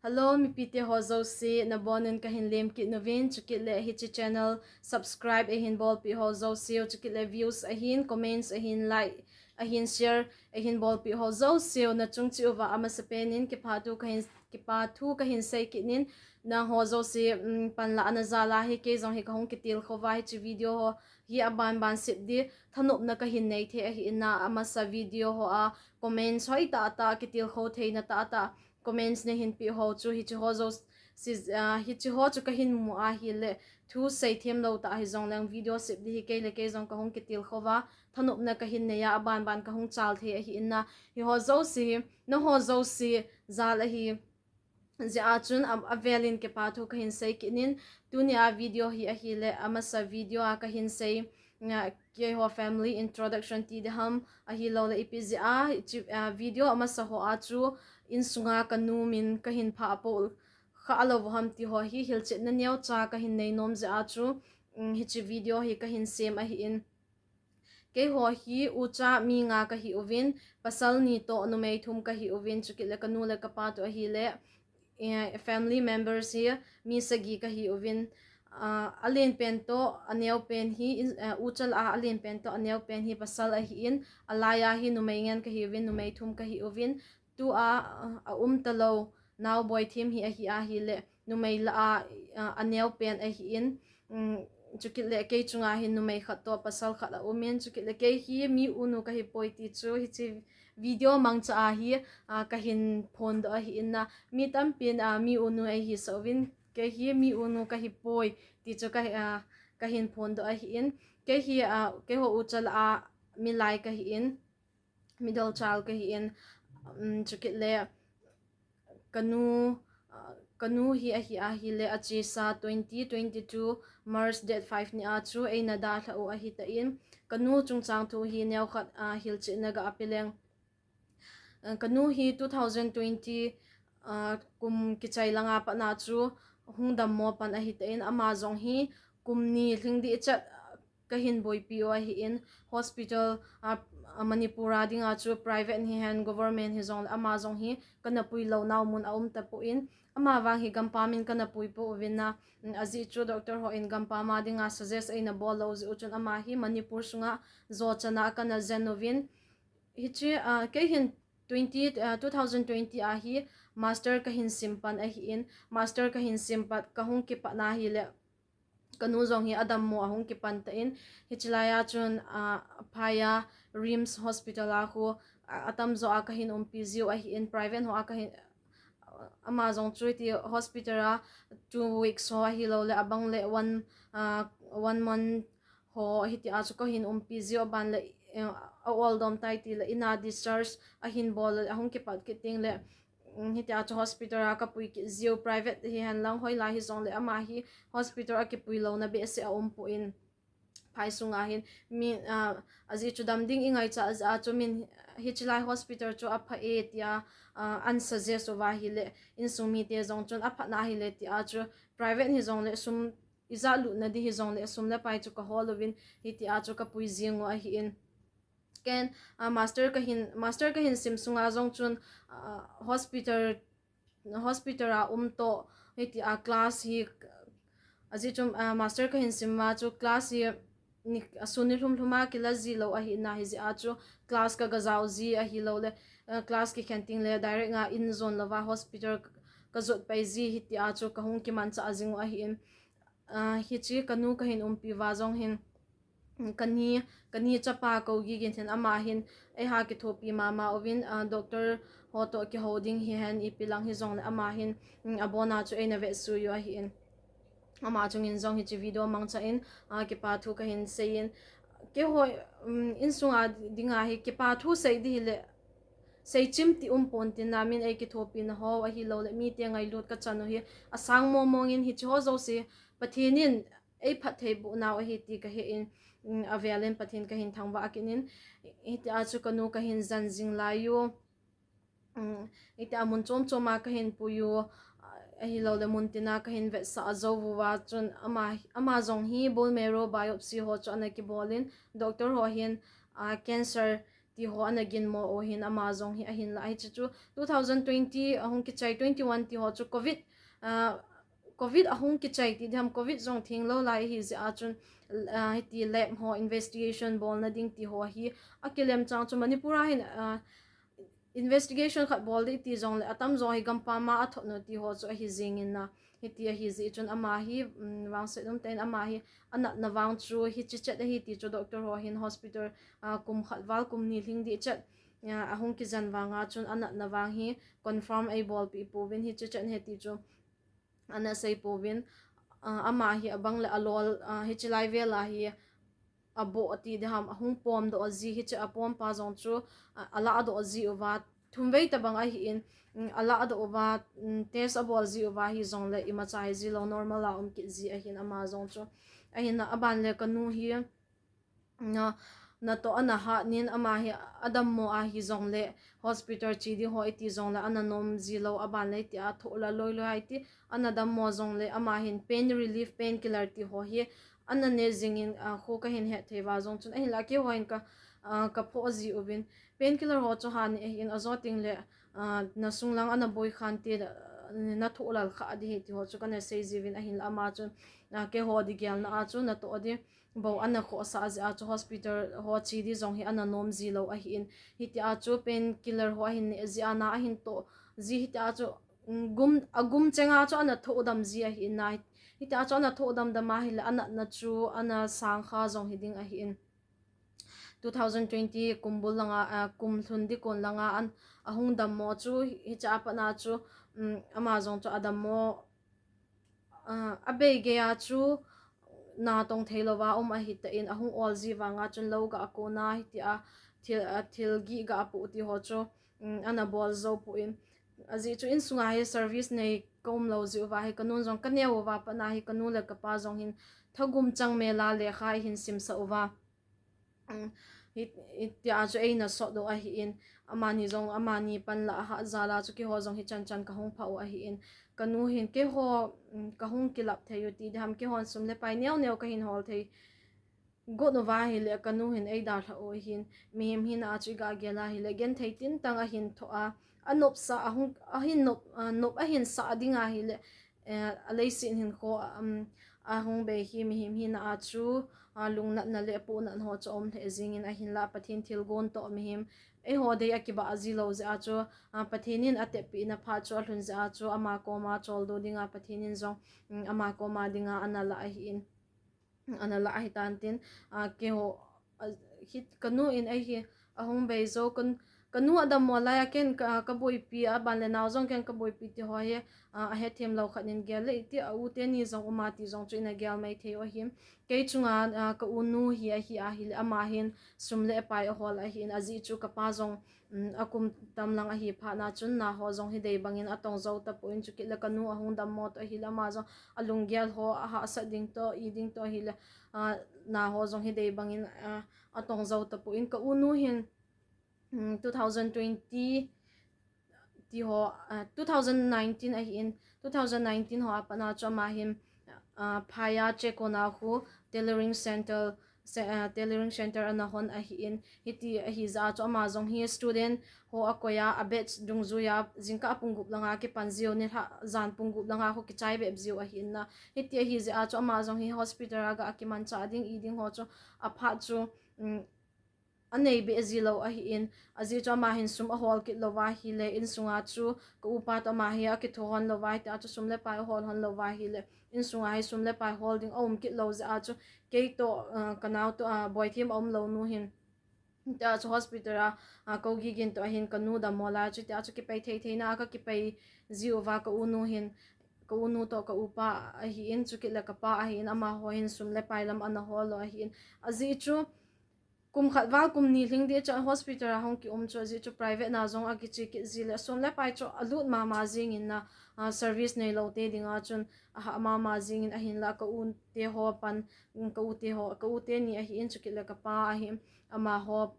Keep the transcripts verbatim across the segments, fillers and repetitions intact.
Hello, mipite ho jouse, nabonun kahin lemkit uvin, chukit le hiche channel subscribe eihin bolpeh ho jouse, chukit le views ahin, comments ahin, like ahin, share eihin bolpeh ho jouse, nachung cheh uva amasapen in kipathu kahin, kipathu kahin seikit in, nangho jouse, um, panlah ana jal a hi kei jong hi kahung kitilkhou va hiche video ho hi abanban sep ding thanopna kahin nei thei ahin, amasa video ho a comments hoitah tah, kitilkhou theina tahtah comments neihin peh ho chu hiche ho jouse, ah, hiche ho chu kahin mu ahile, thu seithem lou tah hijongleng video sep ding hi kei le kei jong kahung kitilkhou va, thanopna kahin nei a, abanban kahung chal thei ahin, hiho jouse hi nangho jouse jal ahi jeh a chun, a, avelin kipathu kahin seikit in, tunia video hi ahile, amasa video a kahin sei, ah, keiho family introduction ti ding ham, ahiloule ipi jeh a, hiche, ah, video amasa ho a chu insunga kanu min kahin phah poh kha lou ham ti ho hi hilchetna neocha kahin nei nom jeh a chu, um, hiche video hi kahin sem ahin. Keiho hi ucha mi nga kahi uvin, pasal ni toh numei thum kahi uvin, chukit le kanu le kapa toh ahile, eh, family members hi mi sagi kahi uvin, ah, alenpen toh aneopen hi, in, eh, ucha lah a alenpen toh aneopen hi pasal ahin, alai a hi numei ngen kahi uvin, numei thum kahi uvin, tua, ah, aum talou naoboi them hi ahi ahile, numei lah a, ah, aneopen ahin, um, chukit le kei chunga hin numei khat toh pasal khat aumin, chukit le kei hi mi unu kahipoi ti chu hiche video mangcha a hi, ah, kahin phondoh ahin, mi tampin, ah, mi unu eihisah uvin, kei hi mi unu kahipoi ti chu ka, ah, kahin phondoh ahin, kei hi, ah, keiho ucha lah a milai kahin, middle child kahin, um, chukit le kanu, ah, kanu hi ahi ahile achesa twenty twenty-two March date five ni a chu eina dalhah u ahitan, kanu chungchang thu hi neokhat, ah, hilchetna ga pe leng. Ah, kanu hi two thousand twenty, ah, kum kichai langa pat na chu hung dammo pan ahitan, ama jong hi kum ni lhing ding chet, ah, kahin boipi u ahin, hospital, ah, ah, Manipur a dinga chu private hihen government hijongle ama jong hi kana puilou nau mun aum tapon, ama vang hi gampam in kana pui pouvin, um, ajeh chu doctor hon gampam a dinga suggest eina bol lou jeh u chun ama hi Manipur sunga jo chan a kana jen uvin, hiche, ah, kei hin twenty, ah, two thousand twenty a hi master kahin sim pan ahin, master kahin sim pat kahung kipat na hile, kanu jong hi adammo ahung kipan tan, hiche lai a chun, ah, phai a RIMS Hospital a khu, ah, atamjo a kahin umpi jiu ahin, private ho a kahin, ah, ama jong chu hiti hospital a two weeks ho ahiloule abang le one, ah, one month ho hiti a chu kahin umpi jiu aban le, eh, a oldom tai tile ina discharge ahin bol le ahung kipat kit teng le, um, hiti a chu hospital a kapui kit jiu, private hihen lang hoilai hijongle ama hi hospital a kipui louna behseh aum pon, phai sunga hin mi, ah, ajeh chu dam ding ingaichat jeh a chu min hiche lai hospital chu apha e tia, ah, an suggest uva ahile insung mite jong chun aphat na hile tia chu private hijongle sum ijat lutna ding hijongle sum le pai chu kahol uvin hiti a chu kapui jing u ahin. Ken, ah, master kahin, master kahin sim sunga jong chun, ah, hospital, hospital a um toh, hiti a class hi, ajeh chu, ah, master kahin sim a chu class hi ni, ah, sun ni lhum lhum a kila ji lou ahina hijeh a chu class kaga jao ji ahiloule, ah, class kikhen teng le direct nga in jon louva hospital kajot pai ji hiti a chu kahung kimanchah jing u ahin. Ah, hiche kanu kahin umpi uva jong hin, kani, kani chapa kou gigin hin ama hin eiha kithopi mama uvin, ah, doctor ho toh kihou ding hihen ipi lang hijongle ama hin, um, abona chu eina vetsui u ahin. Ama chungin jong hiche video mangcha in, ah, kipathu kahin seiyin. Keiho, um, insunga dinga hi kipathu sei ding hile, seichim ti um pon tin, amin eikithopina ho ahiloule mite ngailut kachan u hi asang mong mong in hiche ho jouse Pathen in eiphattheiboh nau ahi ti kahen, um, avelin Pathen kahin thangvah kit in, hiti a chu kanu kahin jen jing lai u, um, hiti a mun chom chom a kahin pui u, ah, ahiloule mun tina kahin vetsah jou uva chun ama, ama jong hi bone marrow biopsy ho chu ana kibol in, doctor ho hin, ah, cancer ti ho ana ginmo u hin ama jong hi ahinla hiche chu two thousand twenty ahung kichai twenty-one ti ho chu covid, ah, covid ahung kichai ti diham covid jong thenglou lai hi jeh a chun, ah, hiti lab ho investigation bolna ding ti ho hi akilem chang chu Manipur a hin, ah, investigation khat bol ding ti jongle atam jo hi gampam a athot nu ti ho chu ahi jing in na. Hiti ahi jeh chun ama hi, um, vangset um tah in ama hi anatna vang chu hiche chet ahi ti chu doctor ho hin hospital, ah, kum khat val kum ni lhing ding chet, ah, ahung kijen vang a chun anatna vang hi confirm eibolpeh pouvin hiche chet ahi ti chu ana sei pouvin, ah, ama hi abang le alol, ah, hiche lai vel a hi aboh ti diham ahung pomdoh ji hiche apompa jong chu, ah, alahdoh ji uva thumvei tabang ahin, um, alahdoh uva, um, test abol ji uva hi jongle imacha hi jilou normal a um kit ji ahin ama jong chu. Ahin na aban le kanu hi, na, natoh ana hat nin ama hi adammo ahi jongle hospital che ding ho iti jongle ana nom jilou aban le iti a thoh la loi loi a iti ana dammo jongle ama hin pain relief, painkiller ti ho hi ana ne jing in, ah, khu kahin het thei uva jong chun ahinla keiho hin ka, ah, kaphoh ji uvin painkiller ho chu hat ni ahin ajo teng le, ah, nasung lang ana boi khan ti, ah, nathoh lal kha ding ahi ti ho chu kana sei ji uvin ahinla ama chun, ah, keiho ding gelna a chu natoh ding bou ana khohsah jeh a chu hospital ho che ding jong hi ana nom jilou ahin. Hiti a chu painkiller ho ahin neh jeh a na ahin toh ji hiti a chu, um, gum, agum cheng a chu ana thoh dam ji ahin na. Hiti a chu ana thoh dam dam ahile anatna chu ana sang kha jong hi ding ahin. Two thousand twenty kum bul langa, ah, kum lhun ding kon langa an ahung dammo chu hiche a pat na chu, um, ama jong chu adammo, ah, abei gei a chu natong thei louva um ahi tah in ahung ol ji vang a chun lou ga akon a hiti a thil, ah, thil gih ga apoh ti ho chu, um, ana bol jou poi. Ajeh chu insunga hi service nei kaum lou jeh uva hi kanun jong kaneo uva pat na hi kanu le kapa jong hin thagum chang mel a lekha eihin simsah uva. Um, hi, hitia chu eina sot u ahin, amani jong, amani pan la ahat jal a chu keiho jong hichan chan kahung phah u ahin. Kanu hin keiho, um, kahung kilap thei u ti diham keihon sum le pai neo neo kahin hol thei got uva ahile kanu hin eidalhah u ahin. Mihem hina a chu iga gel ahile genthei tintang ahin thoh a, anopsah, ahung, ahin nop, ah, nop ahin sah ding ahile, eh, aleiset hinkho, um, ahung bei hi mihem hina a chu, ah, lungnatna le apohnat ho chu aum lheh jing in ahinla Pathen thilgon toh mihem eiho dei akibah ji lou jeh a chu, ah, Pathen in atepna phat chu alhun jeh a chu ama koma choldo dinga Pathen in jong, um, ama koma dinga ana lah ahin. Ana lah ahi tan tin, ah, keiho, ah, hi kanu in eihi ahung bei jou kan, kanu adammo lai a ken ka, kaboipi a ban le nao jong ken kaboipi ti ho hi, ah, ahethem lou khat in gel le iti a u teni jong uma ti jong chu ina gel mai thei u ahi. Kei chunga, ah, ka unu hi ahi ahile ama hin sum le pai ahol ahin ajeh chu kapa jong, um, akum tam lang ahi phat na chun na ho jong hi dei bangin atong jou tapon chukit le kanu ahung dammo toh ahile ama jong alunggel ho ahahsat ding toh, i ding toh ahile, ah, na ho jong hi dei bangin, ah, atong jou tapon ka unu hin, um, two thousand twenty ti ho, ah, two thousand nineteen ahin, two thousand nineteen ho a pat na chu ama hin, ah, phai a che kona khu tailoring center, se-, ah, tailoring center ana hon ahin, hiti ahi jeh a chu ama jong hi student ho akoi a, a batch dungjui a, jingkah a pung gup langa kipan jiu, nilhah jan pung gup langa khu kichai bep jiu ahin na. Hiti ahi jeh a chu ama jong hi hospital a ga kimanchah ding, i ding ho chu aphat chu, um, anei beh ji lou ahin, ajeh chu ama hin sum ahol kit louva ahile, insunga chu ka upa toh ama hi akitho hon louva, hitia chu sum le pai ahol hon louva ahile, insunga hi sum le pai hol ding aum kit lou jeh a chu, kei toh, ah, ka nao toh, ah, boithem aum lou nu hin, tia chu hospital a, ah, kou gigin toh ahin kanu dammo lai chu, tia chu kipei thei thei na a kakipei ji uva ka unu hin, ka unu toh ka upa ahin, chukit le kapa ahin, amaho hin sum le pai lam ana hol lou ahin, ajeh chu, kum khat val kum ni lhing ding chan hospital a hung kium chu ajeh chu private na jong akiche kit ji le sum le pai chu alut mama jing in na, ah, service nei lou te dinga chun ahah mama jing in ahinla ka u te ho pan, um, ka u te ho, ka u teni ahin chukit le ka pa ahi amaho,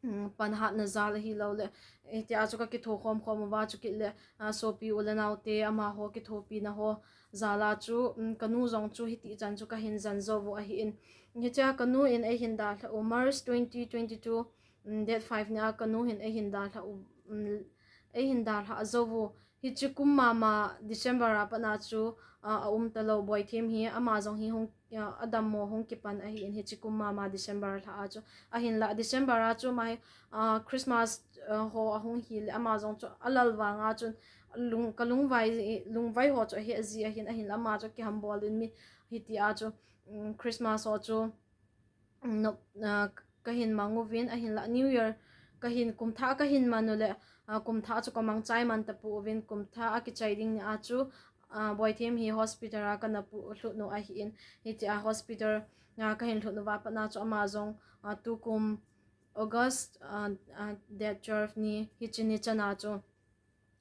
um, pan hatna jal ahi lou le, eh, tia chu ka kitho khom khom uva chukit le, ah, sopi u le nao te amaho kithopi na ho jal a chu, um, ka nu jong chu hiti chan chu ka hin jan jou u ahin. Hitia ka nu in eihin dalha u March twenty twenty-two, um, date five nia kanu hin eihin dalha u, um, eihin dalha jou u. Hiche kum mama December a pat na chu, uh, aum talou, Boithem hi ama jong hi hung, uh, adammo hung kipan ahin, hiche kum mama December lha a chu. Ahinla December a chu ama hi, uh, Christmas, uh, ho ahung hile ama jong chu alal vanga chun lung, kalungvai, lungvai ho chu ahe ji ahin, ahinla ama chu kihambol in mi hiti a chu, um, Christmas ho chu, um, no, uh, kahin mang uvin, ahinla New Year kahin, kumthah kahin man u le, uh, kumthah chu kamang chai man tapouvin, kumthah akichai ding nia chu, uh, Boithem hi hospital a kana pu lhut u ahin, hitia hospital a kahin lhut uva pat na chu ama jong, uh, tukum August, uh, uh, date twelve ni, hiche ni chan a chu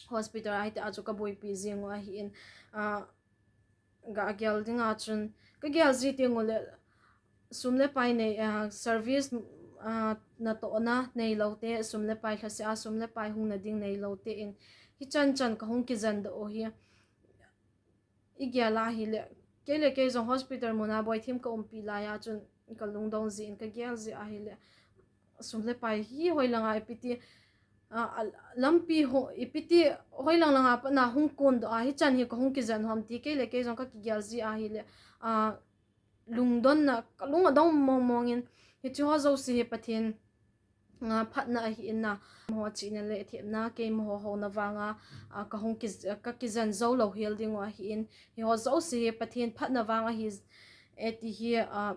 hospital a hitia chu kaboipi jing u ahin, uh, ga gel dinga chun, kagel ji teng u le sum le pai nei, uh, service, uh, natohna neilou te, sum le pai lhaseh a sum le pai hung na ding neilou te in, hichan chan kahung kijen doh u hi. Igel a hile, kei le kei jong hospital muna Boithem kaumpi lai a chun kalungdong jin, kagel ji ahile, sum le pai hi hoilang a ipi ti, a, a, lampi ho, ipi ti, hoilang lang a pat na hung kon doh a, hichan hi kahung kijen u ham ti kei le kei jong kakigel ji ahile, a, lungdonna, kalung adong mong mong in, hiche ho jouse hi Pathen, a, phatna ahin na, amaho chihna le themna, keima ho houna vanga, a, kahung ki, kakijen jou lou hel ding u ahin, hiho jouse hi Pathen phatna vang ahi, e ti hi, a,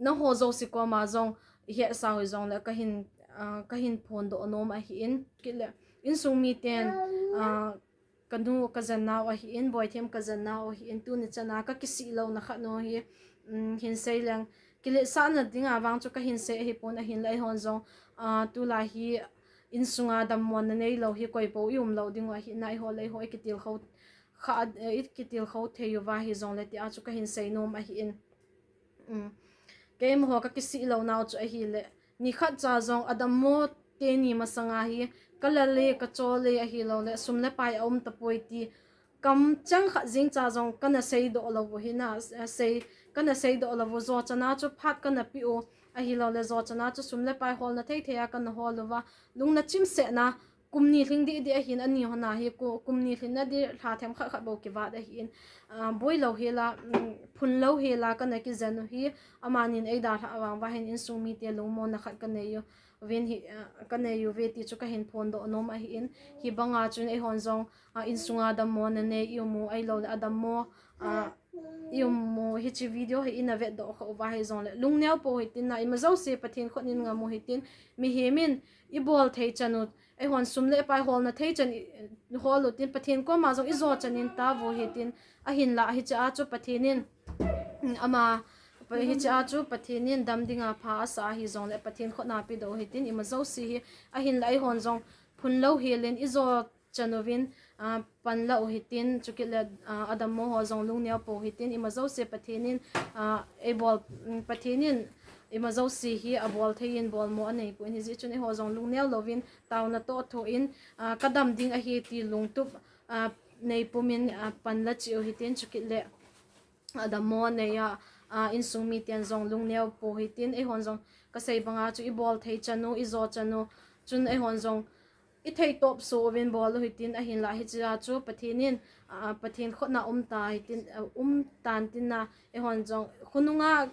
nangho jouse koma jong ihet sau hijongle kahin, a, kahin phondoh nom ahin, kit le insung miten, a, kanu kajen nau ahin, Boithem kajen nau ahin, tuni chan a kakisih louna khat nu hi, um, hin sei leng, kiletsahna dinga vang chu kahin sei ahipon, ahinla eihon jong, a, tulai hi insunga dammona neilou hi koipo ium lou ding u ahin, eiho le eiho ikitilkhou kha, ikitilkhou thei uva hijongle tia chu kahin sei nom ahin. Um, keimaho kakisih lou nau chu ahile, nikhat cha jong adammo teni masanga hi, kalal e, kachol e ahiloule sum le pai aum tapoi ti kamcheng khat jeng cha jong kana seidoh lou u hi na, sei, kana seidoh lou u, jo chana chu phat kana peh u, ahiloule jo chana chu sum le pai holna thei thei a kana hol uva, lungna chimsetna, kum ni lhing deh deh ahin, ani hon a hi ku-, kum ni lhinna ding lha themkhat khat bou kivat ahin, a, boilou hela, um, phunlou hela kana kijen u hi, amanin eidalhah vang uva hin insung mite lungmonna khat kanei u, uvin hi, a, kanei uve ti chu kahin phondoh nom ahin, hibanga chun eihon jong, a, insunga dammona nei ium u ahiloule adammo, a, ium u, hiche video hi ina vetdoh khah uva hijongle lungneo pou hitin na, ima jouse Pathen khut in ngam u hitin, mihem in ibol thei chan u, eihon sum le pai holna thei chan i, hol utin, Pathen koma jong ijo chan in tauvu hitin, ahinla hiche a chu Pathen in, ama, pa-, hiche a chu Pathen in dam dinga pha asah ahijongle Pathen khut na pedoh u hitin, ima jouse hi, ahinla eihon jong phunlou helin ijo chan uvin, a, panla u hitin, chukit le, a, adammo ho jong lungneo pou hitin, ima jouse Pathen in, a, eibol, um, Pathen in ima jouse hi abol thei in bolmo anei pon, hijeh chun eiho jong lungneo louvin, taona toh thoh in, a, kadam ding ahi ti lungtup, a, nei pumin, a, panla cheh u hitin, chukit le adammo nei a, a, insung miten jong lungneo pou hitin, eihon jong kasei banga chu ibol thei chan u, ijo chan u, chun eihon jong ithei topso uvin bol u hitin, ahinla hiche a chu Pathen in, a, Pathen khut na um ta hitin, a, um tan tin na, eihon jong khonunga,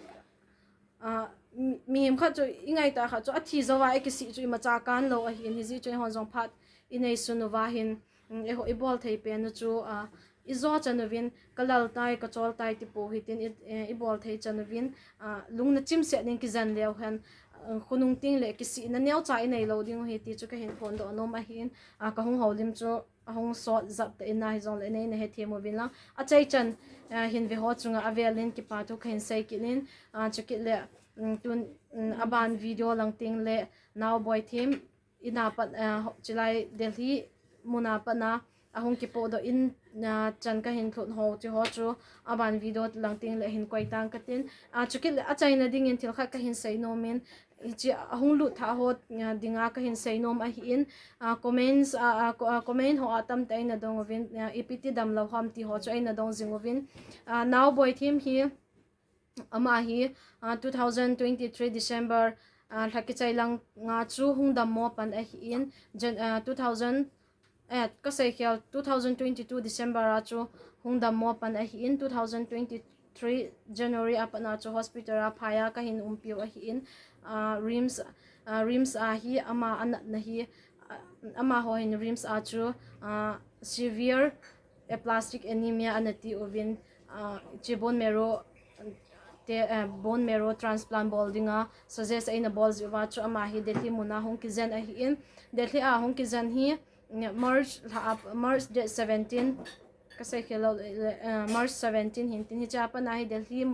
a, mi, mihem khat chu ingaitah khat chu athi jouva ikisih chu imacha kan lou ahin, hijeh chun eihon jong phat inei sun uva hin, um, eiho ibol thei pen u chu, a, ijo chan uvin, kalal tai, kachol tai tipou hitin, i, e, ibol thei chan uvin, a, lungna chimset in kijen leu hen, a, khonung tengle kisihna neocha inei lou ding u hi ti chu kahin phondoh nom ahin, a, kahung houlim chu ahung sot jap tah in na hijongle neina hethem uvin lang. Achaichan, a, hin ve ho chunga avelin kipa thu kahin sei kit in, a, chukit le, um, tun, um, aban video lang tengle Nao Boithem, ina pat, a, chulai Delhi muna pat na ahung kipohdoh in, a, chan kahin lhut ho, hiche ho chu aban video lang tengle hin koi tang katin. A, chukit le achaina dingin thil khat kahin sei nom in, hiche ahung lut thah ho, a, dinga kahin sei nom ahin, a, comments, a, a, co-, a, comment ho a tamtah in nadong uvin, a, ipi ti damlou ham ti ho chu eina dong jing uvin. A, Nao Boithem hi, ama hi, a, two thousand twenty-three December, Ah, lha kichai langa chu hung dammo pan ahin, Jan-, ah, two thousand, eh, kasei khel, two thousand twenty-two December a chu hung dammo pan ahin, two thousand twenty-three January a pat a chu hospital a phai a kahin umpiu ahin, ah, RIMS, ah, RIMS a hi ama anatna hi, ah, amaho hin RIMS a chu, ah, severe aplastic anemia ana tiuvin, ah, hiche bone marrow, te, eh, bone marrow transplant bol dinga suggest eina bol jeh uva chu ama hi Delhi muna hung kijen ahin, Delhi a hung kijen hi, mm, March lha a, March date seventeen, kasei khel lou, eh, March seventeen hintin, hiche a pat a hi Delhi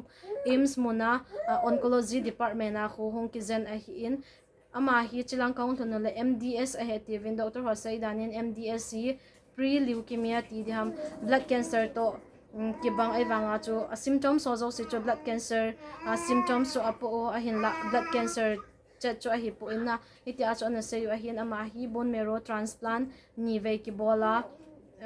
AIIMS muna, ah, oncology department a khu hung kijen ahin, ama hi chilang kahung lhun u le M D S ahi tiuvin, doctor ho sei dan in M D S hi pre-leukemia ti diham, blood cancer toh, mm, kibang ahivanga chu a symptoms ho jouse chu blood cancer, ah, symptoms chu apoh u, ahinla blood cancer chet chu ahipoi na, hitia chu ana sei u ahin, ama hi bone marrow transplant nivei kibol a,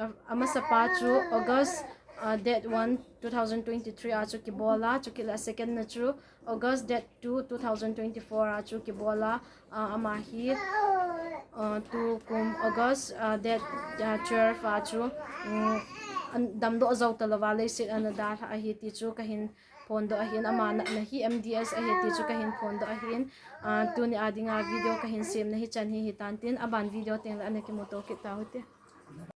ah, amasapa chu August, ah, date one, two thousand twenty-three a chu kibol a, chukit le second na chu August date two, two thousand twenty-four a chu kibol a, ah, ama hi, ah, tukum August, ah, date, ah, twelve a chu, mm, an damdoh jou talouva leiset ana dalha ahi ti chu kahin phondoh ahin, ama natna hi M D S ahi ti chu kahin phondoh ahin, ah, tuni a dinga video kahin semna hichan hi hitan tin, aban video tengle ana kimuto kit tau hite.